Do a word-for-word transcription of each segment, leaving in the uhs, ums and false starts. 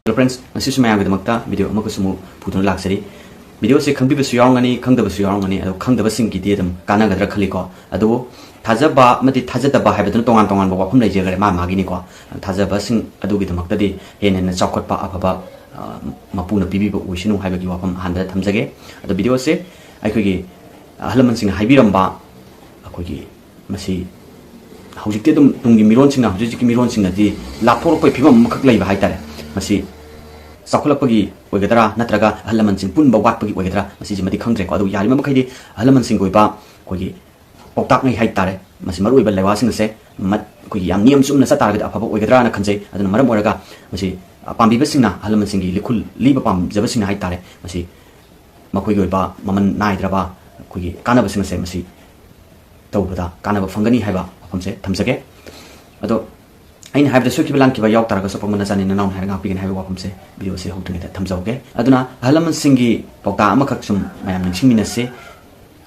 Hello friends, ꯉꯁꯤꯁꯨ ꯃꯌꯥꯝꯒꯤꯗꯃꯛꯇ video ꯑꯃꯒꯁꯨ ꯑꯃꯨꯛ ꯄꯨꯗꯨꯅ ꯂꯥꯛꯆꯔꯤ꯫ Video ꯁꯦ ꯈꯪꯕꯤꯕꯁꯨ ꯌꯥꯎꯔꯝꯒꯅꯤ, ꯈꯪꯗꯕꯁꯨ ꯌꯥꯎꯔꯝꯒꯅꯤ, ꯑꯗꯣ ꯈꯪꯗꯕꯁꯤꯡꯒꯤꯗꯤ ꯑꯗꯨꯝ ꯀꯥꯟꯅꯒꯗ꯭ꯔꯥ ꯈꯜꯂꯤꯀꯣ꯫ ꯑꯗꯨꯕꯨ ꯊꯥꯖꯕ ꯑꯃꯗꯤ ꯊꯥꯖꯗꯕ ꯍꯥꯏꯕꯗꯨꯅ ꯇꯣꯉꯥꯟ ꯇꯣꯉꯥꯟꯕ ꯋꯥꯐꯝ ꯂꯩꯖꯈ꯭ꯔꯦ, ꯃꯥ ꯃꯥꯒꯤꯅꯤꯀꯣ꯫ ꯊꯥꯖꯕꯁꯤꯡ ꯑꯗꯨꯒꯤꯗꯃꯛꯇꯗꯤ ꯍꯦꯟꯅ ꯍꯦꯟꯅ ꯆꯥꯎꯈꯠꯄ ꯑꯐꯕ, ꯑ, ꯃꯄꯨꯅ ꯄꯤꯕꯤꯕ ꯑꯣꯏꯁꯅꯨ ꯍꯥꯏꯕꯒꯤ ꯋꯥꯐꯝ ꯑꯍꯥꯟꯕꯗ ꯊꯝꯖꯒꯦ꯫ ꯑꯗꯣ video ꯁꯦ ꯑꯩꯈꯣꯏꯒꯤ ꯑꯍꯜ ꯂꯃꯟꯁꯤꯡꯅ ꯍꯥꯏꯕꯤꯔꯝꯕ, ꯑꯩꯈꯣꯏꯒꯤ ꯃꯁꯤ ꯍꯧꯖꯤꯛꯇꯤ ꯑꯗꯨꯝ ꯇꯨꯡꯒꯤ ꯃꯤꯔꯣꯟꯁꯤꯡꯅ, ꯍꯧꯖꯤꯛ ꯍꯧꯖꯤꯛꯀꯤ ꯃꯤꯔꯣꯟꯁꯤꯡꯅꯗꯤ ꯂꯥꯞꯊꯣꯔꯛꯄꯒꯤ ꯐꯤꯕꯝ ꯑꯃꯈꯛ ꯂꯩꯕ ꯍꯥꯏꯇꯥꯔꯦ꯫ ꯃꯁꯤ ꯆꯥꯎꯈꯠꯂꯛꯄꯒꯤ ꯑꯣꯏꯒꯗ꯭ꯔꯥ, ꯅꯠꯇ꯭ꯔꯒ ꯑꯍꯜ ꯂꯃꯟꯁꯤꯡ ꯄꯨꯟꯕ ꯋꯥꯠꯄꯒꯤ ꯑꯣꯏꯒꯗ꯭ꯔꯥ, ꯃꯁꯤꯁꯤꯃꯗꯤ ꯈꯪꯗ꯭ꯔꯦꯀꯣ꯫ ꯑꯗꯨꯕꯨ ꯌꯥꯔꯤꯕ ꯃꯈꯩꯗꯤ ꯑꯍꯜ ꯂꯃꯟꯁꯤꯡꯒꯤ ꯑꯣꯏꯕ ꯑꯩꯈꯣꯏꯒꯤ ꯄꯥꯎꯇꯥꯛꯉꯩ ꯍꯥꯏꯇꯥꯔꯦ, ꯃꯁꯤ ꯃꯔꯨꯑꯣꯏꯕ ꯂꯩꯋꯥꯁꯤꯡ ꯑꯁꯦ ꯃꯠ-, ꯑꯩꯈꯣꯏꯒꯤ ꯌꯥꯝ ꯅꯤꯌꯝ ꯆꯨꯝꯅ ꯆꯠ ꯇꯥꯔꯒꯗꯤ ꯑꯐꯕ ꯑꯣꯏꯒꯗ꯭ꯔꯥꯅ ꯈꯟꯖꯩ꯫ ꯑꯗꯨꯅ ꯃꯔꯝ ꯑꯣꯏꯔꯒ ꯃꯁꯤ, ꯑ, ꯄꯥꯝꯕꯤꯕꯁꯤꯡꯅ, ꯑꯍꯜ ꯂꯃꯟꯁꯤꯡꯒꯤ ꯂꯤꯈꯨꯜ ꯂꯤꯕ ꯄꯥꯝꯖꯕꯁꯤꯡꯅ ꯍꯥꯏꯇꯥꯔꯦ, ꯃꯁꯤ ꯃꯈꯣꯏꯒꯤ ꯑꯣꯏꯕ ꯃꯃꯜ ꯅꯥꯏꯗ꯭ꯔꯕ ꯑꯩꯈꯣꯏꯒꯤ ꯀꯥꯟꯅꯕꯁꯤꯡ ꯑꯁꯦ ꯃꯁꯤ ꯇꯧꯕꯗ ꯀꯥꯟꯅꯕ ꯐꯪꯒꯅꯤ ꯍꯥꯏꯕ ꯋꯥꯐꯝꯁꯦ ꯊꯝꯖꯒꯦ꯫ ꯑꯗꯣ ꯑꯩꯅ ꯍꯥꯏꯕꯗ ꯁꯣꯏꯈꯤꯕ ꯂꯥꯟꯈꯤꯕ ꯌꯥꯎ ꯇꯥꯔꯒꯁꯨ ꯑꯄꯪꯕ ꯅꯆꯥꯅꯤ ꯅꯅꯥꯎꯅꯤ ꯍꯥꯏꯔꯒ ꯉꯥꯛꯄꯤꯒꯅꯤ ꯍꯥꯏꯕ ꯋꯥꯐꯝꯁꯦ video ꯁꯦ ꯍꯧꯗ꯭ꯔꯤꯉꯩꯗ ꯊꯝꯖꯍꯧꯒꯦ꯫ ꯑꯗꯨꯅ ꯑꯍꯜ ꯂꯃꯟꯁꯤꯡꯒꯤ ꯄꯥꯎꯇꯥꯛ ꯑꯃꯈꯛ ꯁꯨꯝ ꯃꯌꯥꯝ ꯅꯤꯡꯁꯤꯡꯃꯤꯟꯅꯁꯤ꯫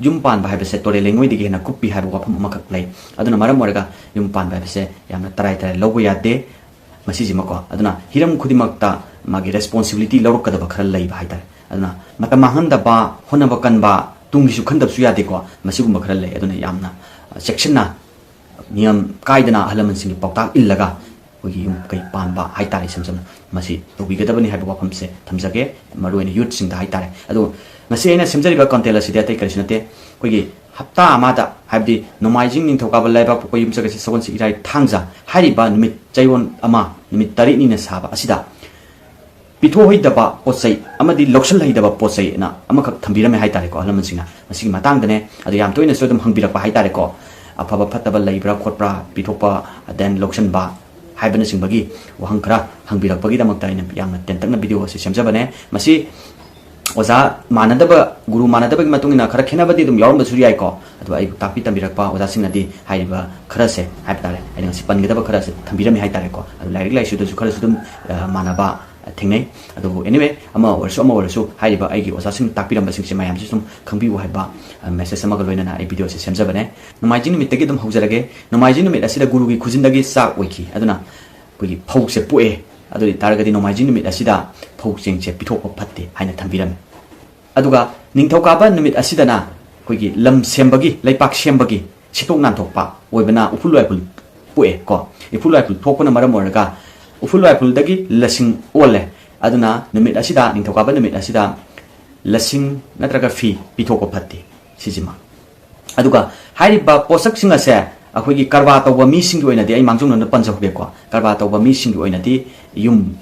ꯌꯨꯝ ꯄꯥꯟꯕ ꯍꯥꯏꯕꯁꯦ ꯇꯣꯔꯦꯜ ꯂꯩꯉꯣꯏꯗꯒꯤ ꯍꯦꯟꯅ ꯀꯨꯞꯄꯤ ꯍꯥꯏꯕ ꯋꯥꯐꯝ ꯑꯃꯈꯛ ꯂꯩ꯫ ꯑꯗꯨꯅ ꯃꯔꯝ ꯑꯣꯏꯔꯒ ꯌꯨꯝ ꯄꯥꯟꯕ ꯍꯥꯏꯕꯁꯦ ꯌꯥꯝꯅ ꯇꯔꯥꯏ ꯇꯔꯥꯏ ꯂꯧꯕ ꯌꯥꯗꯦ꯫ ꯃꯁꯤꯁꯤꯃꯀꯣ, ꯑꯗꯨꯅ ꯍꯤꯔꯝ ꯈꯨꯗꯤꯡꯃꯛꯇ ꯃꯥꯒꯤ responsibility ꯂꯧꯔꯛꯀꯗꯕ ꯈꯔ ꯂꯩꯕ ꯍꯥꯏꯇꯥꯔꯦ꯫ ꯑꯗꯨꯅ ꯃꯇꯝ ꯃꯥꯡꯍꯟꯗꯕ, ꯍꯣꯠꯅꯕ ꯀꯟꯕ, ꯇꯨꯡꯒꯤꯁꯨ ꯈꯟꯗꯕꯁꯨ ꯌꯥꯗꯦꯀꯣ꯫ ꯃꯁꯤꯒꯨꯝꯕ ꯈꯔ ꯂꯩ꯫ ꯑꯗꯨꯅ ꯌꯥꯝꯅ, ꯑ, ꯆꯦꯛꯁꯤꯟꯅ, ꯅꯤꯌꯝ ꯀꯥꯏꯗꯅ ꯑꯍꯜ ꯂꯃꯟꯁꯤꯡꯒꯤ ꯄꯥꯎꯇꯥꯛ ꯏꯜꯂꯒ ꯑꯩꯈꯣꯏꯒꯤ ꯌꯨꯝ ꯀꯩ ꯄꯥꯟꯕ ꯍꯥꯏꯇꯥꯔꯦ, ꯏꯁꯝ ꯁꯝꯅ ꯃꯁꯤ ꯇꯧꯕꯤꯒꯗꯕꯅꯤ ꯍꯥꯏꯕ ꯋꯥꯐꯝꯁꯦ ꯊꯝꯖꯒꯦ, ꯃꯔꯨꯑꯣꯏꯅ youth ꯁꯤꯡꯗ ꯍꯥꯏꯇꯥꯔꯦ꯫ ꯑꯗꯣ ꯉꯁꯤ ꯑꯩꯅ ꯁꯦꯝꯖꯔꯤꯕ content ꯑꯁꯤꯗꯤ ꯑꯇꯩ ꯀꯔꯤꯁꯨ ꯅꯠꯇꯦ, ꯑꯩꯈꯣꯏꯒꯤ ꯍꯞꯇꯥ ꯑꯃꯗ, ꯍꯥꯏꯕꯗꯤ ꯅꯣꯡꯃꯥꯏꯖꯤꯡ, ꯅꯤꯡꯊꯧꯀꯥꯕ, ꯂꯩꯕꯥꯛꯄꯣꯛꯄ, ꯌꯨꯝꯁꯀꯩꯁ, ꯁꯒꯣꯜꯁꯦꯜ, ꯏꯔꯥꯏ, ꯊꯥꯡꯖ ꯍꯥꯏꯔꯤꯕ ꯅꯨꯃꯤꯠ ꯆꯌꯣꯜ ꯑꯃ, ꯅꯨꯃꯤꯠ ꯇꯔꯦꯠꯅꯤꯅ ꯁꯥꯕ ꯑꯁꯤꯗ ꯄꯤꯊꯣꯛꯍꯩꯗꯕ ꯄꯣꯠ ꯆꯩ ꯑꯃꯗꯤ ꯂꯧꯁꯤꯜꯍꯩꯗꯕ ꯄꯣꯠ ꯆꯩꯅ ꯑꯃꯈꯛ ꯊꯝꯕꯤꯔꯝꯃꯦ ꯍꯥꯏꯇꯥꯔꯦꯀꯣ ꯑꯍꯜ ꯂꯃꯟꯁꯤꯡꯅ꯫ ꯃꯁꯤꯒꯤ ꯃꯇꯥꯡꯗꯅꯦ, ꯑꯗꯣ ꯌꯥꯝ ꯇꯣꯏꯅꯁꯨ ꯑꯗꯨꯝ ꯍꯪꯕꯤꯔꯛꯄ ꯍꯥꯏꯇꯥꯔꯦꯀꯣ, ꯑꯐꯕ ꯐꯠꯇꯕ ꯂꯩꯕ꯭ꯔꯥ ꯈꯣꯠꯄ꯭ꯔꯥ, ꯄꯤꯊꯣꯛꯄ, then ꯂꯧꯁꯤꯟꯕ ꯍꯥꯏꯕꯅꯆꯤꯡꯕꯒꯤ ꯋꯥꯍꯪ ꯈꯔ ꯍꯪꯕꯤꯔꯛꯄꯒꯤꯗꯃꯛꯇ ꯑꯩꯅ ꯌꯥꯝꯅ ꯇꯦꯟꯇꯛꯅ video ꯑꯁꯤ ꯁꯦꯝꯖꯕꯅꯦ꯫ ꯃꯁꯤ ꯑꯣꯖꯥ ꯃꯥꯟꯅꯗꯕ, ꯒꯨꯔꯨ ꯃꯥꯟꯅꯗꯕꯒꯤ ꯃꯇꯨꯡ ꯏꯟꯅ ꯈꯔ ꯈꯦꯠꯅꯕꯗꯤ ꯑꯗꯨꯝ ꯌꯥꯎꯔꯝꯕꯁꯨ ꯌꯥꯏꯀꯣ꯫ ꯑꯗꯨꯒ ꯑꯩꯕꯨ ꯇꯥꯛꯄꯤ ꯇꯝꯕꯤꯔꯛꯄ ꯑꯣꯖꯥꯁꯤꯡꯅꯗꯤ ꯍꯥꯏꯔꯤꯕ ꯈꯔꯁꯦ ꯍꯥꯏꯕ ꯇꯥꯔꯦ, ꯑꯩꯅ ꯉꯁꯤ ꯄꯟꯒꯗꯕ ꯈꯔꯁꯦ ꯊꯝꯕꯤꯔꯝꯃꯤ ꯍꯥꯏ ꯇꯥꯔꯦꯀꯣ꯫ ꯑꯗꯨ ꯂꯥꯏꯔꯤꯛ ꯂꯥꯏꯁꯨꯗꯁꯨ ꯈꯔꯁꯨ ꯑꯗꯨꯝ, ꯑ, ꯃꯥꯟꯅꯕ ꯊꯦꯡꯅꯩ꯫ ꯑꯗꯨꯕꯨ anyway, ꯑꯃ ꯑꯣꯏꯔꯁꯨ ꯑꯃ ꯑꯣꯏꯔꯁꯨ ꯍꯥꯏꯔꯤꯕ ꯑꯩꯒꯤ ꯑꯣꯖꯥꯁꯤꯡꯅ ꯇꯥꯛꯄꯤꯔꯝꯕꯁꯤꯡꯁꯦ ꯃꯌꯥꯝꯁꯨ ꯁꯨꯝ ꯈꯪꯕꯤꯌꯨ ꯍꯥꯏꯕ, ꯑ, message ꯑꯃꯒ ꯂꯣꯏꯅꯅ ꯑꯩ video ꯑꯁꯤ ꯁꯦꯝꯖꯕꯅꯦ꯫ ꯅꯣꯡꯃꯥꯏꯖꯤꯡ ꯅꯨꯃꯤꯠꯇꯒꯤ ꯑꯗꯨꯝ ꯍꯧꯖꯔꯒꯦ꯫ ꯅꯣꯡꯃꯥꯏꯖꯤꯡ ꯅꯨꯃꯤꯠ ꯑꯁꯤꯗ ꯒꯨꯔꯨꯒꯤ ꯈꯨꯖꯤꯟꯗꯒꯤ ꯆꯥꯛ ꯑꯣꯏꯈꯤ꯫ ꯑꯗꯨꯅ ꯑꯩꯈꯣꯏꯒꯤ ꯐꯧꯁꯦ ꯄꯣꯛꯑꯦ꯫ ꯑꯗꯨ ꯑꯣꯏꯇꯥꯔꯒꯗꯤ ꯅꯣꯡꯃꯥꯏꯖꯤꯡ ꯅꯨꯃꯤꯠ ꯑꯁꯤꯗ ꯐꯧ ꯆꯦꯡꯁꯦ ꯄꯤꯊꯣꯛꯄ ꯐꯠꯇꯦ ꯍꯥꯏꯅ ꯊꯝꯕꯤꯔꯝꯃꯤ꯫ ꯑꯗꯨꯒ ꯅꯤꯡꯊꯧꯀꯥꯕ ꯅꯨꯃꯤꯠ ꯑꯁꯤꯗꯅ ꯑꯩꯈꯣꯏꯒꯤ ꯂꯝ ꯁꯦꯝꯕꯒꯤ, ꯂꯩꯄꯥꯛ ꯁꯦꯝꯕꯒꯤ ꯁꯦꯟꯊꯣꯛ ꯅꯥꯟꯊꯣꯛꯄ ꯑꯣꯏꯕꯅ ꯎꯐꯨꯜ ꯋꯥꯏꯐꯨꯜ ꯄꯣꯛꯑꯦ ꯀꯣ꯫ ꯎꯐꯨꯜ ꯋꯥꯏꯐꯨꯜ ꯊꯣꯛꯄꯅ ꯃꯔꯝ ꯑꯣꯏꯔꯒ ꯎꯐꯨꯜ ꯋꯥꯏꯐꯨꯜꯗꯒꯤ ꯂꯁꯤꯡ ꯑꯣꯜꯂꯦ꯫ ꯑꯗꯨꯅ ꯅꯨꯃꯤꯠ ꯑꯁꯤꯗ, ꯅꯤꯡꯊꯧꯀꯥꯕ ꯅꯨꯃꯤꯠ ꯑꯁꯤꯗ ꯂꯁꯤꯡ ꯅꯠꯇ꯭ꯔꯒ ꯐꯤ ꯄꯤꯊꯣꯛꯄ ꯐꯠꯇꯦ꯫ ꯁꯤꯁꯤꯃ꯫ ꯑꯗꯨꯒ ꯍꯥꯏꯔꯤꯕ ꯄꯣꯠꯁꯛꯁꯤꯡ ꯑꯁꯦ ꯑꯩꯈꯣꯏꯒꯤ ꯀꯔꯕꯥꯔ ꯇꯧꯕ ꯃꯤꯁꯤꯡꯒꯤ ꯑꯣꯏꯅꯗꯤ ꯑꯩ ꯃꯥꯡꯖꯧꯅꯅ ꯄꯟꯖꯍꯧꯒꯦꯀꯣ꯫ ꯀꯔꯕꯥꯔ ꯇꯧꯕ ꯃꯤꯁꯤꯡꯒꯤ ꯑꯣꯏꯅꯗꯤ ꯌꯨꯝ,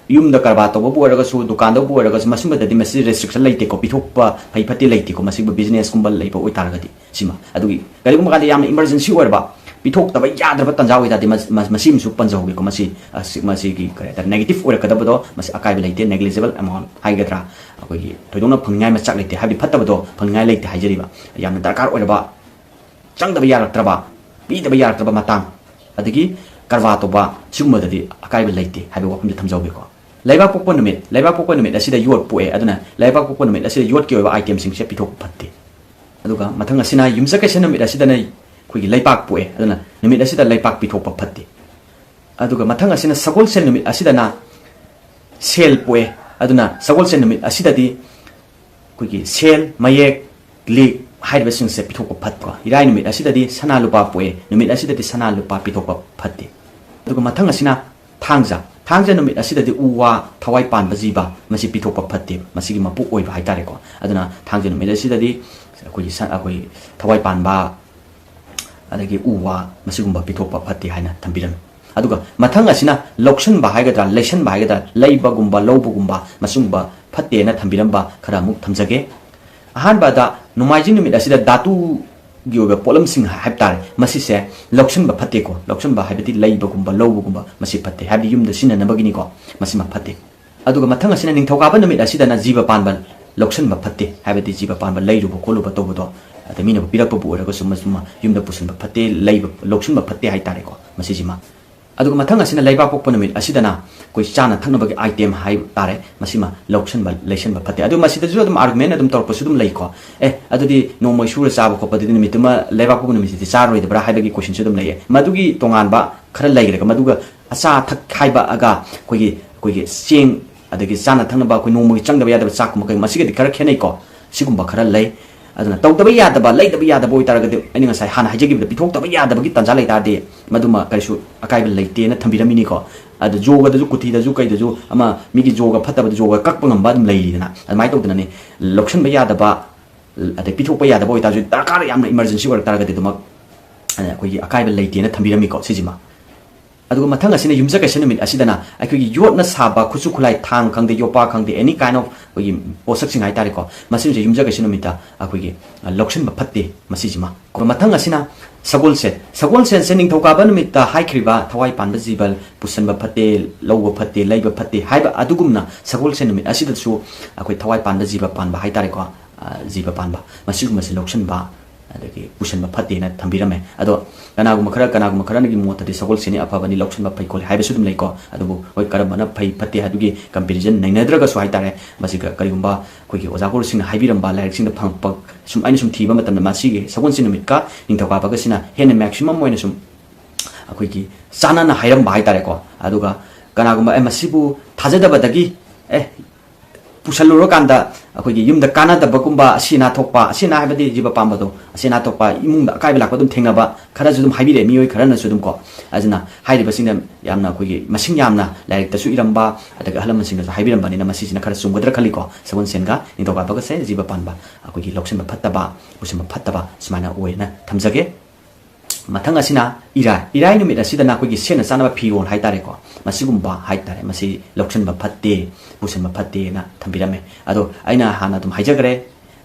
ꯌꯨꯝꯗ ꯀꯔꯕꯥꯔ ꯇꯧꯕꯕꯨ ꯑꯣꯏꯔꯒꯁꯨ, ꯗꯨꯀꯥꯟꯗꯕꯨ ꯑꯣꯏꯔꯒꯁꯨ, ꯃꯁꯤꯒꯨꯝꯕꯗꯗꯤ ꯃꯁꯤ restriction ꯂꯩꯇꯦꯀꯣ, ꯄꯤꯊꯣꯛꯄ ꯐꯩ ꯐꯠꯇꯦ ꯂꯩꯇꯦꯀꯣ, ꯃꯁꯤꯒꯨꯝꯕ business ꯀꯨꯝꯕ ꯂꯩꯕ ꯑꯣꯏꯇꯥꯔꯒꯗꯤ꯫ ꯁꯤꯃ꯫ ꯑꯗꯨꯒꯤ ꯀꯔꯤꯒꯨꯝꯕ ꯀꯥꯟꯗ ꯌꯥꯝꯅ emergency ꯑꯣꯏꯔꯕ, ꯄꯤꯊꯣꯛꯇꯕ ꯌꯥꯗ꯭ꯔꯕ ꯇꯥꯟꯖꯥ ꯑꯣꯏꯇꯥꯔꯗꯤ ꯃꯁ-, ꯃꯁ-, ꯃꯁꯤ ꯑꯃꯁꯨ ꯄꯟꯖꯍꯧꯒꯦꯀꯣ꯫ ꯃꯁꯤ, ꯑꯁꯤ, ꯃꯁꯤꯒꯤ ꯀꯔꯤ ꯍꯥꯏꯇꯥꯔꯦ, negative ꯑꯣꯏꯔꯛꯀꯗꯕꯗꯣ ꯃꯁꯤ ꯑꯀꯥꯏꯕ ꯂꯩꯇꯦ, negligible amount ꯍꯥꯏꯒꯗ꯭ꯔꯥ, ꯑꯩꯈꯣꯏꯒꯤ ꯊꯣꯏꯗꯣꯛꯅ ꯐꯪꯅꯤꯡꯉꯥꯏ ꯃꯆꯥꯛ ꯂꯩꯇꯦ, ꯍꯥꯏꯕꯗꯤ ꯐꯠꯇꯕꯗꯣ ꯐꯪꯅꯤꯡꯉꯥꯏ ꯂꯩꯇꯦ ꯍꯥꯏꯖꯔꯤꯕ꯫ ꯌꯥꯝꯅ ꯗꯔꯀꯥꯔ ꯑꯣꯏꯔꯕ, ꯆꯪꯗꯕ ꯌꯥꯔꯛꯇ꯭ꯔꯕ, ꯄꯤꯗꯕ ꯌꯥꯔꯛꯇ꯭ꯔꯕ ꯃꯇꯥꯡ, ꯑꯗꯒꯤ ꯀꯔꯕꯥꯔ ꯇꯧꯕ ꯁꯤꯒꯨꯝꯕꯗꯗꯤ ꯑꯀꯥꯏꯕ ꯂꯩꯇꯦ ꯍꯥꯏꯕ ꯋꯥꯐꯝꯁꯦ ꯊꯝꯖꯍꯧꯒꯦꯀꯣ꯫ ꯂꯩꯕꯥꯛꯄꯣꯛꯄ ꯅꯨꯃꯤꯠ, ꯂꯩꯕꯥꯛꯄꯣꯛꯄ ꯅꯨꯃꯤꯠ ꯑꯁꯤꯗ ꯌꯣꯠ ꯄꯣꯛꯑꯦ, ꯑꯗꯨꯅ ꯂꯩꯕꯥꯛꯄꯣꯛꯄ ꯅꯨꯃꯤꯠ ꯑꯁꯤꯗ ꯌꯣꯠꯀꯤ ꯑꯣꯏꯕ item ꯁꯤꯡꯁꯦ ꯄꯤꯊꯣꯛꯄ ꯐꯠꯇꯦ꯫ ꯑꯗꯨꯒ ꯃꯊꯪ ꯑꯁꯤꯅ ꯌꯨꯝꯁꯀꯩꯁ ꯅꯨꯃꯤꯠ ꯑꯁꯤꯗꯅ ꯑꯩꯈꯣꯏꯒꯤ ꯂꯩꯄꯥꯛ ꯄꯣꯛꯑꯦ, ꯑꯗꯨꯅ ꯅꯨꯃꯤꯠ ꯑꯁꯤꯗ ꯂꯩꯄꯥꯛ ꯄꯤꯊꯣꯛꯄ ꯐꯠꯇꯦ꯫ ꯑꯗꯨꯒ ꯃꯊꯪ ꯑꯁꯤꯅ ꯁꯒꯣꯜꯁꯦꯜ ꯅꯨꯃꯤꯠ ꯑꯁꯤꯗꯅ ꯁꯦꯜ ꯄꯣꯛꯑꯦ, ꯑꯗꯨꯅ ꯁꯒꯣꯜꯁꯦꯜ ꯅꯨꯃꯤꯠ ꯑꯁꯤꯗꯗꯤ ꯑꯩꯈꯣꯏꯒꯤ ꯁꯦꯜ, ꯃꯌꯦꯛ, ꯂꯤꯛ ꯍꯥꯏꯔꯤꯕꯁꯤꯡꯁꯦ ꯄꯤꯊꯣꯛꯄ ꯐꯠꯇꯦꯀꯣ꯫ ꯏꯔꯥꯏ ꯅꯨꯃꯤꯠ ꯑꯁꯤꯗꯗꯤ ꯁꯅꯥ ꯂꯨꯄꯥ ꯄꯣꯛꯑꯦ, ꯅꯨꯃꯤꯠ ꯑꯁꯤꯗꯗꯤ ꯁꯅꯥ ꯂꯨꯄꯥ ꯄꯤꯊꯣꯛꯄ ꯐꯠꯇꯦ꯫ ꯑꯗꯨꯒ ꯃꯊꯪ ꯑꯁꯤꯅ ꯊꯥꯡꯖ꯫ ꯊꯥꯡꯖ ꯅꯨꯃꯤꯠ ꯑꯁꯤꯗꯗꯤ ꯎ ꯋꯥ, ꯊꯋꯥꯏ ꯄꯥꯟꯕ ꯖꯤꯕ, ꯃꯁꯤ ꯄꯤꯊꯣꯛꯄ ꯐꯠꯇꯦꯕ, ꯃꯁꯤꯒꯤ ꯃꯄꯨ ꯑꯣꯏꯕ ꯍꯥꯏꯇꯥꯔꯦꯀꯣ꯫ ꯑꯗꯨꯅ ꯊꯥꯡꯖ ꯅꯨꯃꯤꯠ ꯑꯁꯤꯗꯗꯤ ꯑꯩꯈꯣꯏꯒꯤ ꯁ-, ꯑꯩꯈꯣꯏ ꯊꯋꯥꯏ ꯄꯥꯟꯕ, ꯑꯗꯒꯤ ꯎ ꯋꯥ, ꯃꯁꯤꯒꯨꯝꯕ ꯄꯤꯊꯣꯛꯄ ꯐꯠꯇꯦ ꯍꯥꯏꯅ ꯊꯝꯕꯤꯔꯝꯃꯤ꯫ ꯑꯗꯨꯒ ꯃꯊꯪ ꯑꯁꯤꯅ ꯂꯧꯁꯟꯕ ꯍꯥꯏꯒꯗ꯭ꯔꯥ, ꯂꯩꯁꯟꯕ ꯍꯥꯏꯒꯗ꯭ꯔꯥ, ꯂꯩꯕꯒꯨꯝꯕ, ꯂꯧꯕꯒꯨꯝꯕ, ꯃꯁꯤꯒꯨꯝꯕ ꯐꯠꯇꯦꯅ ꯊꯝꯕꯤꯔꯝꯕ ꯈꯔ ꯑꯃꯨꯛ ꯊꯝꯖꯒꯦ꯫ ꯑꯍꯥꯟꯕꯗ, ꯅꯣꯡꯃꯥꯏꯖꯤꯡ ꯅꯨꯃꯤꯠ ꯑꯁꯤꯗ ꯙꯥꯇꯨꯒꯤ ꯑꯣꯏꯕ ꯄꯣꯠꯂꯝꯁꯤꯡ ꯍꯥꯏꯕ ꯇꯥꯔꯦ, ꯃꯁꯤꯁꯦ ꯂꯧꯁꯟꯕ ꯐꯠꯇꯦꯀꯣ꯫ ꯂꯧꯁꯟꯕ ꯍꯥꯏꯕꯗꯤ ꯂꯩꯕꯒꯨꯝꯕ, ꯂꯧꯕꯒꯨꯝꯕ, ꯃꯁꯤ ꯐꯠꯇꯦ, ꯍꯥꯏꯕꯗꯤ ꯌꯨꯝꯗ ꯁꯤꯖꯤꯟꯅꯅꯕꯒꯤꯅꯤꯀꯣ, ꯃꯁꯤꯃ ꯐꯠꯇꯦ꯫ ꯑꯗꯨꯒ ꯃꯊꯪ ꯑꯁꯤꯅ ꯅꯤꯡꯊꯧꯀꯥꯕ ꯅꯨꯃꯤꯠ ꯑꯁꯤꯗꯅ ꯖꯤꯕ ꯄꯥꯟꯕ ꯂꯧꯁꯟꯕ ꯐꯠꯇꯦ, ꯍꯥꯏꯕꯗꯤ ꯖꯤꯕ ꯄꯥꯟꯕ ꯂꯩꯔꯨꯕ ꯈꯣꯠꯂꯨꯕ ꯇꯧꯕꯗꯣ, ꯑꯗ ꯃꯤꯅ ꯄꯤꯔꯛꯄꯕꯨ ꯑꯣꯏꯔꯒꯁꯨ ꯃꯁꯤꯃ ꯌꯨꯝꯗ ꯄꯨꯁꯤꯟꯕ ꯐꯠꯇꯦ, ꯂꯩꯕ, ꯂꯧꯁꯤꯟꯕ ꯐꯠꯇꯦ ꯍꯥꯏꯇꯥꯔꯦꯀꯣ, ꯃꯁꯤꯁꯤꯃ꯫ ꯑꯗꯨꯒ ꯃꯊꯪ ꯑꯁꯤꯅ ꯂꯩꯕꯥꯛ ꯄꯣꯛꯄ ꯅꯨꯃꯤꯠ ꯑꯁꯤꯗꯅ ꯑꯩꯈꯣꯏ ꯆꯥꯅ ꯊꯛꯅꯕꯒꯤ item ꯍꯥꯏꯕ ꯇꯥꯔꯦ, ꯃꯁꯤꯃ ꯂꯧꯁꯟꯕ, ꯂꯩꯁꯟꯕ ꯐꯠꯇꯦ꯫ ꯑꯗꯨ ꯃꯁꯤꯗꯁꯨ ꯑꯗꯨꯝ argument ꯑꯗꯨꯝ ꯇꯧꯔꯛꯄꯁꯨ ꯑꯗꯨꯝ ꯂꯩꯀꯣ꯫ "ꯑꯦ, ꯑꯗꯨꯗꯤ ꯅꯣꯡꯃꯩ ꯁꯨꯔ ꯆꯥꯕ ꯈꯣꯠꯄꯗꯨꯗꯤ ꯅꯨꯃꯤꯠꯇꯨꯃ ꯂꯩꯕꯥꯛ ꯄꯣꯛꯄ ꯅꯨꯃꯤꯠꯁꯤꯗꯤ ꯆꯥꯔꯔꯣꯏꯗꯕ꯭ꯔꯥ?" ꯍꯥꯏꯕꯒꯤ question ꯁꯨ ꯑꯗꯨꯝ ꯂꯩꯌꯦ꯫ ꯃꯗꯨꯒꯤ ꯇꯣꯉꯥꯟꯕ ꯈꯔ ꯂꯩꯈ꯭ꯔꯒ, ꯃꯗꯨꯒ ꯑꯆꯥ ꯑꯊꯛ ꯍꯥꯏꯕꯒ ꯑꯩꯈꯣꯏꯒꯤ ꯑꯩꯈꯣꯏꯒꯤ ꯆꯦꯡ, ꯑꯗꯒꯤ ꯆꯥꯅ ꯊꯛꯅꯕ ꯑꯩꯈꯣꯏ ꯅꯣꯡꯃꯒꯤ ꯆꯪꯗꯕ ꯌꯥꯗꯕ ꯆꯥꯛꯀꯨꯝꯕ ꯀꯩꯒꯨꯝꯕ, ꯃꯁꯤꯒꯗꯤ ꯈꯔ ꯈꯦꯠꯅꯩꯀꯣ꯫ ꯁꯤꯒꯨꯝꯕ ꯈꯔ ꯂꯩ꯫ ꯑꯗꯨꯅ ꯇꯧꯗꯕ ꯌꯥꯗꯕ, ꯂꯩꯗꯕ ꯌꯥꯗꯕ ꯑꯣꯏꯇꯥꯔꯒꯗꯤ, ꯑꯩꯅ ꯉꯁꯥꯏ ꯍꯥꯟꯅ ꯍꯥꯏꯖꯈꯤꯕꯗ, ꯄꯤꯊꯣꯛꯇꯕ ꯌꯥꯗꯕꯒꯤ ꯇꯥꯟꯖꯥ ꯂꯩꯇꯥꯔꯗꯤ, ꯃꯗꯨꯃ ꯀꯔꯤꯁꯨ ꯑꯀꯥꯏꯕ ꯂꯩꯇꯦꯅ ꯊꯝꯕꯤꯔꯝꯃꯤꯅꯤꯀꯣ꯫ ꯑꯗꯨ ꯌꯣꯒꯗꯁꯨ, ꯀꯨꯊꯤꯗꯁꯨ, ꯀꯩꯗꯁꯨ ꯑꯃ ꯃꯤꯒꯤ ꯌꯣꯒ ꯐꯠꯇꯕꯗ ꯌꯣꯒ ꯀꯛꯄ ꯉꯝꯕ ꯑꯗꯨꯝ ꯂꯩꯔꯤꯗꯅ, ꯑꯗꯨꯃꯥꯏꯅ ꯇꯧꯗꯅꯅꯦ ꯂꯧꯁꯟꯕ ꯌꯥꯗꯕ, ꯑꯗꯩ ꯄꯤꯊꯣꯛꯄ ꯌꯥꯗꯕ ꯑꯣꯏꯇꯥꯔꯁꯨ, ꯗꯔꯀꯥꯔ ꯌꯥꯝꯅ emergency ꯑꯣꯏꯔꯛ ꯇꯥꯔꯒꯗꯤ ꯑꯗꯨꯃꯛ, ꯑ, ꯑꯩꯈꯣꯏꯒꯤ ꯑꯀꯥꯏꯕ ꯂꯩꯇꯦꯅ ꯊꯝꯕꯤꯔꯝꯃꯤꯀꯣ ꯁꯤꯁꯤꯃ꯫ ꯑꯗꯨꯒ ꯃꯊꯪ ꯑꯁꯤꯅ ꯌꯨꯝꯖꯀꯩꯁ ꯅꯨꯃꯤꯠ ꯑꯁꯤꯗꯅ ꯑꯩꯈꯣꯏꯒꯤ ꯌꯣꯠꯅ ꯁꯥꯕ ꯈꯨꯠꯁꯨ ꯈꯨꯠꯂꯥꯏ, ꯊꯥꯡ ꯈꯪꯗꯦ, ꯌꯣꯄꯥꯛ ꯈꯪꯗꯦ, any kind of ꯑꯩꯈꯣꯏꯒꯤ ꯄꯣꯠꯁꯛꯁꯤꯡ ꯍꯥꯏꯇꯥꯔꯦꯀꯣ, ꯃꯁꯤꯡꯁꯦ ꯌꯨꯝꯖꯀꯩꯁ ꯅꯨꯃꯤꯠꯇ ꯑꯩꯈꯣꯏꯒꯤ, ꯑ, ꯂꯧꯁꯤꯟꯕ ꯐꯠꯇꯦ꯫ ꯃꯁꯤꯁꯤꯃ꯫ ꯑꯗꯨꯒ ꯃꯊꯪ ꯑꯁꯤꯅ ꯁꯒꯣꯜꯁꯦꯟ꯫ ꯁꯒꯣꯜꯁꯦꯟꯁꯦ ꯅꯤꯡꯊꯧꯀꯥꯕ ꯅꯨꯃꯤꯠꯇ ꯍꯥꯏꯈ꯭ꯔꯤꯕ ꯊꯋꯥꯏ ꯄꯥꯟꯕ ꯖꯤꯕ ꯄꯨꯁꯟꯕ ꯐꯠꯇꯦ, ꯂꯧꯕ ꯐꯠꯇꯦ, ꯂꯩꯕ ꯐꯠꯇꯦ ꯍꯥꯏꯕ ꯑꯗꯨꯒꯨꯝꯅ, ꯁꯒꯣꯜꯁꯦꯟ ꯅꯨꯃꯤꯠ ꯑꯁꯤꯗꯁꯨ ꯑꯩꯈꯣꯏ ꯊꯋꯥꯏ ꯄꯥꯟꯕ ꯖꯤꯕ ꯄꯥꯟꯕ ꯍꯥꯏꯇꯥꯔꯦꯀꯣ, ꯑ, ꯖꯤꯕ ꯄꯥꯟꯕ, ꯃꯁꯤꯒꯨꯝꯕꯁꯤ ꯂꯧꯁꯤꯟꯕ, ꯑꯗꯒꯤ ꯄꯨꯁꯟꯕ ꯐꯠꯇꯦꯅ ꯊꯝꯕꯤꯔꯝꯃꯦ꯫ ꯑꯗꯣ ꯀꯅꯥꯒꯨꯝꯕ ꯈꯔ, ꯀꯅꯥꯒꯨꯝꯕ ꯈꯔꯅꯒꯤ ꯃꯣꯠꯇꯗꯤ ꯁꯒꯣꯜꯁꯦꯟꯅꯤ ꯑꯐꯕꯅꯤ, ꯂꯧꯁꯤꯟꯕ ꯐꯩ ꯈꯣꯠꯂꯤ ꯍꯥꯏꯕꯁꯨ ꯑꯗꯨꯝ ꯂꯩꯀꯣ꯫ ꯑꯗꯨꯕꯨ ꯍꯣꯏ, ꯀꯔꯝꯕꯅ ꯐꯩ ꯐꯠꯇꯦ ꯍꯥꯏꯕꯒꯤ comparison ꯅꯩꯅꯗ꯭ꯔꯒꯁꯨ ꯍꯥꯏꯇꯥꯔꯦ, ꯃꯁꯤꯒ ꯀꯔꯤꯒꯨꯝꯕ ꯑꯩꯈꯣꯏꯒꯤ ꯑꯣꯖꯥ ꯒꯨꯔꯨꯁꯤꯡꯅ ꯍꯥꯏꯕꯤꯔꯝꯕ ꯂꯥꯏꯔꯤꯛꯁꯤꯡꯗ ꯐꯪꯉꯛꯄ, ꯁꯨꯝ, ꯑꯩꯅ ꯁꯨꯝ ꯊꯤꯕ ꯃꯇꯝꯗ, ꯃꯁꯤꯒꯤ ꯁꯒꯣꯜꯁꯦꯟ ꯅꯨꯃꯤꯠꯀ ꯅꯤꯡꯊꯧꯀꯥꯕꯒꯁꯤꯅ ꯍꯦꯟꯅ maximum ꯑꯣꯏꯅ ꯁꯨꯝ ꯑꯩꯈꯣꯏꯒꯤ ꯆꯥꯟꯅꯅ ꯍꯥꯏꯔꯝꯕ ꯍꯥꯏꯇꯥꯔꯦꯀꯣ꯫ ꯑꯗꯨꯒ ꯀꯅꯥꯒꯨꯝꯕ, "ꯑꯦ, ꯃꯁꯤꯕꯨ ꯊꯥꯖꯗꯕꯗꯒꯤ, ꯑꯦ, ꯄꯨꯁꯜꯂꯨꯔꯀꯥꯟꯗ ꯑꯩꯈꯣꯏꯒꯤ ꯌꯨꯝꯗ ꯀꯥꯟꯅꯗꯕꯒꯨꯝꯕ, ꯑꯁꯤ ꯑꯅꯥ ꯊꯣꯛꯄ, ꯑꯁꯤ ꯑꯅꯥ ꯍꯥꯏꯕꯗꯤ ꯖꯤꯕ ꯄꯥꯟꯕꯗꯣ, ꯑꯁꯤ ꯑꯅꯥ ꯊꯣꯛꯄ, ꯏꯃꯨꯡꯗ ꯑꯀꯥꯏꯕ ꯂꯥꯛꯄ ꯑꯗꯨꯝ ꯊꯦꯡꯅꯕ ꯈꯔꯁꯨ ꯑꯗꯨꯝ ꯍꯥꯏꯕꯤꯔꯛꯑꯦ ꯃꯤꯑꯣꯏ ꯈꯔꯅꯁꯨ ꯑꯗꯨꯝ ꯀꯣ꯫ ꯑꯗꯨꯅ ꯍꯥꯏꯔꯤꯕꯁꯤꯡꯗ ꯌꯥꯝꯅ ꯑꯩꯈꯣꯏꯒꯤ ꯃꯁꯤꯡ ꯌꯥꯝꯅ ꯂꯥꯏꯔꯤꯛꯇꯁꯨ ꯏꯔꯝꯕ, ꯑꯗꯒꯤ ꯑꯍꯜ ꯂꯃꯟꯁꯤꯡꯅꯁꯨ ꯍꯥꯏꯕꯤꯔꯝꯕꯅꯤꯅ, ꯃꯁꯤꯁꯤꯅ ꯈꯔ ꯆꯨꯝꯒꯗ꯭ꯔꯥ ꯈꯜꯂꯤꯀꯣ꯫ ꯁꯒꯣꯜꯁꯦꯟꯒ ꯅꯤꯡꯊꯧꯀꯥꯕꯒꯁꯦ ꯖꯤꯕ ꯄꯥꯟꯕ, ꯑꯩꯈꯣꯏꯒꯤ ꯂꯧꯁꯤꯟꯕ ꯐꯠꯇꯕ, ꯄꯨꯁꯟꯕ ꯐꯠꯇꯕ ꯁꯨꯃꯥꯏꯅ ꯑꯣꯏꯅ ꯊꯝꯖꯒꯦ꯫ ꯃꯊꯪ ꯑꯁꯤꯅ ꯏꯔꯥꯏ꯫ ꯏꯔꯥꯏ ꯅꯨꯃꯤꯠ ꯑꯁꯤꯗꯅ ꯑꯩꯈꯣꯏꯒꯤ ꯁꯦꯠꯅ ꯆꯥꯅꯕ ꯐꯤꯔꯣꯜ ꯍꯥꯏꯇꯥꯔꯦꯀꯣ, ꯃꯁꯤꯒꯨꯝꯕ ꯍꯥꯏꯇꯥꯔꯦ, ꯃꯁꯤ ꯂꯧꯁꯤꯟꯕ ꯐꯠꯇꯦ, ꯄꯨꯁꯟꯕ ꯐꯠꯇꯦꯅ ꯊꯝꯕꯤꯔꯝꯃꯦ꯫ ꯑꯗꯣ ꯑꯩꯅ ꯍꯥꯟꯅ ꯑꯗꯨꯝ ꯍꯥꯏꯖꯈ꯭ꯔꯦ,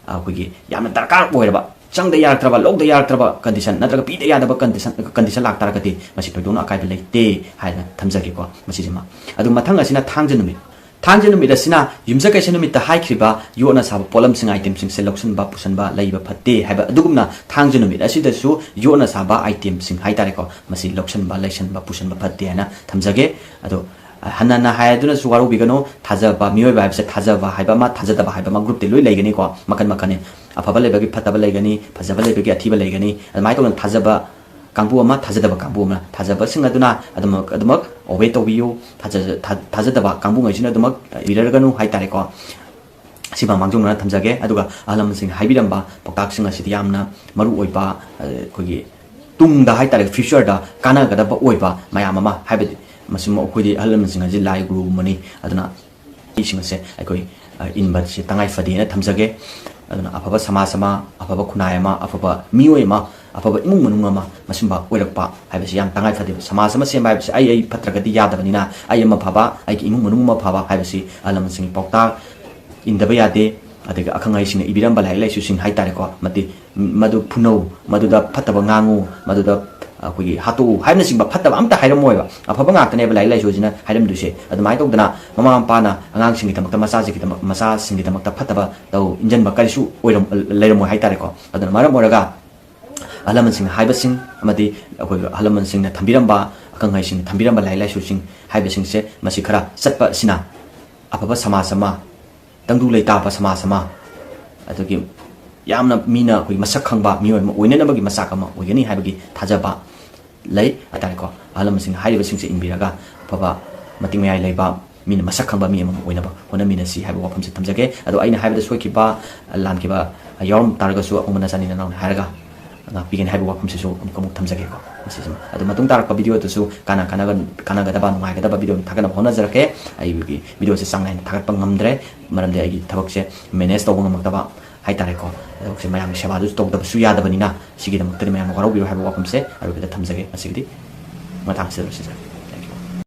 ꯑꯩꯈꯣꯏꯒꯤ ꯌꯥꯝꯅ ꯗꯔꯀꯥꯔ ꯑꯣꯏꯔꯕ, ꯆꯪꯗ ꯌꯥꯔꯛꯇ꯭ꯔꯕ, ꯂꯧꯗ ꯌꯥꯔꯛꯇ꯭ꯔꯕ condition ꯅꯠꯇ꯭ꯔꯒ ꯄꯤꯗ ꯌꯥꯗꯕ condition, condition ꯂꯥꯛꯇꯥꯔꯒꯗꯤ ꯃꯁꯤ ꯊꯣꯏꯗꯣꯛꯅ ꯑꯀꯥꯏꯕ ꯂꯩꯇꯦ ꯍꯥꯏꯅ ꯊꯝꯖꯒꯦꯀꯣ, ꯃꯁꯤꯁꯤꯃ꯫ ꯑꯗꯨ ꯃꯊꯪ ꯑꯁꯤꯅ ꯊꯥꯡꯖ ꯅꯨꯃꯤꯠ꯫ ꯊꯥꯡꯖ ꯅꯨꯃꯤꯠ ꯑꯁꯤꯅ ꯌꯨꯝꯖꯀꯩꯁ ꯅꯨꯃꯤꯠꯇ ꯍꯥꯏꯈ꯭ꯔꯤꯕ ꯌꯣꯠꯅ ꯁꯥꯕ ꯄꯣꯠꯂꯝꯁꯤꯡ, item ꯁꯤꯡꯁꯦ ꯂꯧꯁꯤꯟꯕ, ꯄꯨꯁꯟꯕ, ꯂꯩꯕ ꯐꯠꯇꯦ ꯍꯥꯏꯕ ꯑꯗꯨꯒꯨꯝꯅ, ꯊꯥꯡꯖ ꯅꯨꯃꯤꯠ ꯑꯁꯤꯗꯁꯨ ꯌꯣꯠꯅ ꯁꯥꯕ item ꯁꯤꯡ ꯍꯥꯏꯇꯥꯔꯦꯀꯣ, ꯃꯁꯤ ꯂꯧꯁꯤꯟꯕ, ꯂꯩꯁꯟꯕ, ꯄꯨꯁꯟꯕ ꯐꯠꯇꯦ ꯍꯥꯏꯅ ꯊꯝꯖꯒꯦ꯫ ꯑꯗꯣ, ꯑ, ꯍꯟꯅ ꯍꯟꯅ ꯍꯥꯏꯗꯨꯅꯁꯨ ꯋꯥꯔꯧꯕꯤꯒꯅꯨ꯫ ꯊꯥꯖꯕ, ꯃꯤꯑꯣꯏꯕ ꯍꯥꯏꯕꯁꯦ ꯊꯥꯖꯕ ꯍꯥꯏꯕ ꯑꯃ, ꯊꯥꯖꯗꯕ ꯍꯥꯏꯕ ꯑꯃ, group ꯇꯤ ꯂꯣꯏ ꯂꯩꯒꯅꯤꯀꯣ, ꯃꯈꯟ ꯃꯈꯟꯅꯤ꯫ ꯑꯐꯕ ꯂꯩꯕꯒꯤ ꯐꯠꯇꯕ ꯂꯩꯒꯅꯤ, ꯐꯖꯕ ꯂꯩꯕꯒꯤ ꯑꯊꯤꯕ ꯂꯩꯒꯅꯤ꯫ ꯑꯗꯨꯃꯥꯏꯅ ꯇꯧꯗꯅ ꯊꯥꯖꯕ ꯀꯥꯡꯕꯨ ꯑꯃ, ꯊꯥꯖꯗꯕ ꯀꯥꯡꯕꯨ ꯑꯃꯅ꯫ ꯊꯥꯖꯕꯁꯤꯡ ꯑꯗꯨꯅ ꯑꯗꯨꯃꯛ, ꯑꯗꯨꯃꯛ obey ꯇꯧꯕꯤꯌꯨ꯫ ꯊꯥꯖ-, ꯊꯥ-, ꯊꯥꯖꯗꯕ ꯀꯥꯡꯕꯨꯉꯩꯁꯤꯅ ꯑꯗꯨꯃꯛ, ꯑ, ꯏꯔꯒꯅꯨ ꯍꯥꯏꯇꯥꯔꯦꯀꯣ꯫ ꯁꯤꯃ ꯃꯥꯡꯖꯧꯅꯅ ꯊꯝꯖꯒꯦ꯫ ꯑꯗꯨꯒ ꯑꯍꯜ ꯂꯃꯟꯁꯤꯡꯅ ꯍꯥꯏꯕꯤꯔꯝꯕ ꯄꯥꯎꯇꯥꯛꯁꯤꯡ ꯑꯁꯤꯗꯤ ꯌꯥꯝꯅ ꯃꯔꯨ ꯑꯣꯏꯕ, ꯑ, ꯑꯩꯈꯣꯏꯒꯤ ꯇꯨꯡꯗ ꯍꯥꯏꯇꯥꯔꯦ, future ꯗ ꯀꯥꯟꯅꯒꯗꯕ ꯑꯣꯏꯕ ꯃꯌꯥꯝ ꯑꯃ, ꯍꯥꯏꯕꯗꯤ ꯃꯁꯤꯃ ꯑꯩꯈꯣꯏꯗꯤ ꯑꯍꯜ ꯂꯃꯟꯁꯤꯡ ꯑꯁꯤ ꯂꯥꯏ ꯒꯨꯔꯨꯒꯨꯝꯕꯅꯤ꯫ ꯑꯗꯨꯅ ꯏꯁꯤꯡ ꯑꯁꯦ ꯑꯩꯈꯣꯏ, ꯑ, ꯏꯟꯕꯁꯦ ꯇꯉꯥꯏ ꯐꯗꯦꯅ ꯊꯝꯖꯒꯦ꯫ ꯑꯗꯨꯅ ꯑꯐꯕ ꯁꯃꯥꯖ ꯑꯃ, ꯑꯐꯕ ꯈꯨꯟꯅꯥꯏ ꯑꯃ, ꯑꯐꯕ ꯃꯤꯑꯣꯏ ꯑꯃ, ꯑꯐꯕ ꯏꯃꯨꯡ ꯃꯅꯨꯡ ꯑꯃ, ꯃꯁꯤꯒꯨꯝꯕ ꯑꯣꯏꯔꯛꯄ ꯍꯥꯏꯕꯁꯤ ꯌꯥꯝ ꯇꯉꯥꯏ ꯐꯗꯦꯕ꯫ ꯁꯃꯥꯖ ꯑꯃ ꯁꯦꯝꯕ ꯍꯥꯏꯕꯁꯤ ꯑꯩ, ꯑꯩ ꯐꯠꯇ꯭ꯔꯒꯗꯤ ꯌꯥꯗꯕꯅꯤꯅ, ꯑꯩ ꯑꯃ ꯐꯕ, ꯑꯩꯒꯤ ꯏꯃꯨꯡ ꯃꯅꯨꯡ ꯑꯃ ꯐꯕ ꯍꯥꯏꯕꯁꯤ ꯑꯍꯜ ꯂꯃꯟꯁꯤꯡꯒꯤ ꯄꯥꯎꯇꯥꯛ ꯏꯟꯗꯕ ꯌꯥꯗꯦ꯫ ꯑꯗꯒꯤ ꯑꯈꯪ ꯑꯍꯩꯁꯤꯡꯅ ꯏꯕꯤꯔꯝꯕ ꯂꯥꯏꯔꯤꯛ ꯂꯥꯏꯁꯨꯁꯤꯡ ꯍꯥꯏꯇꯥꯔꯦꯀꯣ, ꯃꯇꯤꯛ ꯃꯗꯨ ꯐꯨꯅꯧ, ꯃꯗꯨꯗ ꯐꯠꯇꯕ ꯉꯥꯡꯉꯨ, ꯃꯗꯨꯗ ꯑꯩꯈꯣꯏꯒꯤ ꯍꯥꯠꯇꯣꯛꯎ ꯍꯥꯏꯕꯅꯆꯤꯡꯕ ꯐꯠꯇꯕ ꯑꯝꯇ ꯍꯥꯏꯔꯝꯃꯣꯏꯕ꯫ ꯑꯐꯕ ꯉꯥꯛꯇꯅꯦꯕ ꯂꯥꯏꯔꯤꯛ ꯂꯥꯏꯁꯨꯁꯤꯅ ꯍꯥꯏꯔꯝꯗꯣꯏꯁꯦ꯫ ꯑꯗꯨꯃꯥꯏꯅ ꯇꯧꯗꯅ ꯃꯃꯥ ꯃꯄꯥꯅ ꯑꯉꯥꯡꯁꯤꯡꯒꯤꯗꯃꯛꯇ, ꯃꯆꯥꯁꯤꯡꯒꯤꯗꯃꯛ-, ꯃꯆꯥꯁꯤꯡꯒꯤꯗꯃꯛꯇ ꯐꯠꯇꯕ ꯇꯧ ꯏꯟꯖꯟꯕ ꯀꯔꯤꯁꯨ ꯑꯣꯏꯔꯝ-, ꯂꯩꯔꯝꯃꯣꯏ ꯍꯥꯏꯇꯥꯔꯦꯀꯣ꯫ ꯑꯗꯨꯅ ꯃꯔꯝ ꯑꯣꯏꯔꯒ ꯑꯍꯜ ꯂꯃꯟꯁꯤꯡꯅ ꯍꯥꯏꯕꯁꯤꯡ ꯑꯃꯗꯤ ꯑꯩꯈꯣꯏꯒꯤ ꯑꯍꯜ ꯂꯃꯟꯁꯤꯡꯅ ꯊꯝꯕꯤꯔꯝꯕ, ꯑꯈꯪ ꯑꯍꯩꯁꯤꯡꯅ ꯊꯝꯕꯤꯔꯝꯕ ꯂꯥꯏꯔꯤꯛ ꯂꯥꯏꯁꯨꯁꯤꯡ ꯍꯥꯏꯕꯁꯤꯡꯁꯦ, ꯃꯁꯤ ꯈꯔ ꯆꯠꯄ ꯑꯁꯤꯅ ꯑꯐꯕ ꯁꯃꯥꯖ ꯑꯃ, ꯇꯪꯗꯨ ꯂꯩꯇꯥꯕ ꯁꯃꯥꯖ ꯑꯃ, ꯑꯗꯒꯤ ꯌꯥꯝꯅ ꯃꯤꯅ ꯑꯩꯈꯣꯏ ꯃꯁꯛ ꯈꯪꯕ ꯃꯤꯑꯣꯏ ꯑꯃ ꯑꯣꯏꯅꯅꯕꯒꯤ ꯃꯆꯥꯛ ꯑꯃ ꯑꯣꯏꯒꯅꯤ ꯍꯥꯏꯕꯒꯤ ꯊꯥꯖꯕ ꯂꯩ ꯍꯥꯏꯇꯥꯔꯦꯀꯣ꯫ ꯑꯍꯜ ꯂꯃꯟꯁꯤꯡꯅ ꯍꯥꯏꯔꯤꯕꯁꯤꯡꯁꯦ ꯏꯟꯕꯤꯔꯒ ꯑꯐꯕ, ꯃꯇꯤꯛ ꯃꯌꯥꯏ ꯂꯩꯕ, ꯃꯤꯅ ꯃꯁꯛ ꯈꯪꯕ ꯃꯤ ꯑꯃ ꯑꯣꯏꯅꯕ ꯍꯣꯠꯅꯃꯤꯟꯅꯁꯤ ꯍꯥꯏꯕ ꯋꯥꯐꯝꯁꯦ ꯊꯝꯖꯒꯦ꯫ ꯑꯗꯣ ꯑꯩꯅ ꯍꯥꯏꯕꯗ ꯁꯣꯏꯈꯤꯕ, ꯂꯥꯟꯈꯤꯕ ꯌꯥꯎꯔꯝ ꯇꯥꯔꯒꯁꯨ ꯑꯄꯪꯕ ꯅꯆꯥꯅꯤ ꯅꯅꯥꯎꯅ ꯍꯥꯏꯔꯒ ꯉꯥꯛꯄꯤꯒꯅꯤ ꯍꯥꯏꯕ ꯋꯥꯐꯝꯁꯤꯁꯨ ꯑꯃꯨꯛ ꯑꯃꯨꯛ ꯊꯝꯖꯒꯦꯀꯣ꯫ ꯃꯁꯤꯁꯤꯃ꯫ ꯑꯗꯣ ꯃꯇꯨꯡ ꯇꯥꯔꯛꯄ video ꯗꯁꯨ ꯀꯥꯟꯅ, ꯀꯥꯟꯅꯒ-, ꯀꯥꯟꯅꯒꯗꯕ, ꯅꯨꯡꯉꯥꯏꯒꯗꯕ video ꯑꯃ ꯊꯥꯒꯠꯅꯕ ꯍꯣꯠꯅꯖꯔꯛꯀꯦ꯫ ꯑꯩꯒꯤ video ꯁꯦ ꯆꯥꯡ ꯅꯥꯏꯅ ꯊꯥꯒꯠꯄ ꯉꯝꯗ꯭ꯔꯦ, ꯃꯔꯝꯗꯤ ꯑꯩꯒꯤ ꯊꯕꯛꯁꯦ manage ꯇꯧꯕ ꯉꯝꯃꯛꯇꯕ ꯍꯥꯏꯇꯥꯔꯦꯀꯣ꯫ ꯊꯕꯛꯁꯦ ꯃꯌꯥꯝꯒꯤ ꯁꯦꯕꯥꯗꯨꯁꯨ ꯇꯧꯗꯕꯁꯨ ꯌꯥꯗꯕꯅꯤꯅ, ꯁꯤꯒꯤꯗꯃꯛꯇꯗꯤ ꯃꯌꯥꯝꯅ ꯋꯥꯔꯧꯕꯤꯔꯣ ꯍꯥꯏꯕ ꯋꯥꯐꯝꯁꯦ ꯑꯔꯣꯏꯕꯗ ꯊꯝꯖꯒꯦ꯫ ꯉꯁꯤꯒꯤꯗꯤ ꯃꯇꯥꯡꯁꯤꯗ ꯂꯣꯏꯁꯤꯟꯖꯔꯒꯦ꯫